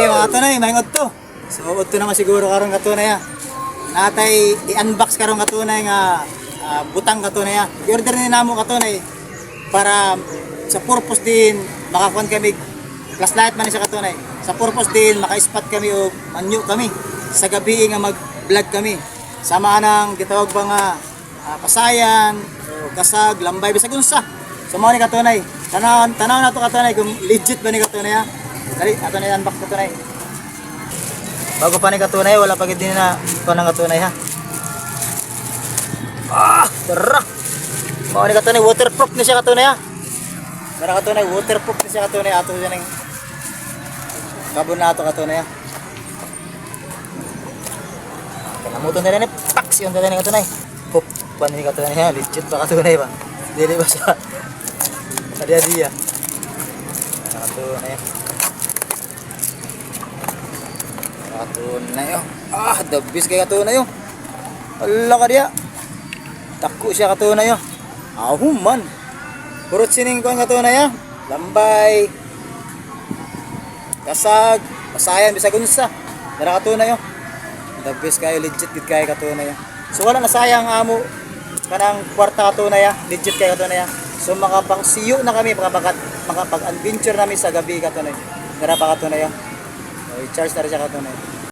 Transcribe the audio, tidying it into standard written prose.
Mga katunay, may to. So, udto naman siguro karon, katunay, ah. Natay i-unbox karon, katunay, nga butang, katunay, ah. I-order ni namo, katunay, para sa purpose din makakuan kami, flashlight man ni siya, katunay. Sa purpose din maka-spot kami o manyo kami sa gabi nga mag-vlog kami. Sama nang gitawag ba nga pasayan, o kasag, lambay, bisag unsa. So mao ni, katunay. Tanaw tanaw na to, katunay, kung legit ba ni, katunay, ah. Dali, ato na i-unbox, katunay. Bago pa ni, katunay, wala pa gid din na kuan ng katunay, ha. Ah, tara. Mao ni, katunay, waterproof ni siya, katunay, ha. Tara, katunay, waterproof ni siya, katunay, ato siya ning kabon na ato, katunay, ha. Kanamuton na rin ni Pax yung katunay, katunay. Pop, pa ni, katunay, ha. Legit ba, katunay ba? Dili ba sa Adi-adi, ah. Katunay. Katunay, oh. Ah, the best kay katunay, oh. Ala ka diya. Dako siya, katunay, oh. Ahu man. Purot sining kuan, katunay, ah. Lambay. Kasag, pasayan bisag unsa. Dara, katunay, oh. The best kayo, legit gid kay, katunay, ah. So wala na sayang amo kanang kwarta, katunay, ah. Legit kay, katunay, ah. So makapangsiyo na kami, makapag-adventure namin sa gabi, katunay. Dara pa, katunay, ah. So, i-charge na rin siya, katunay.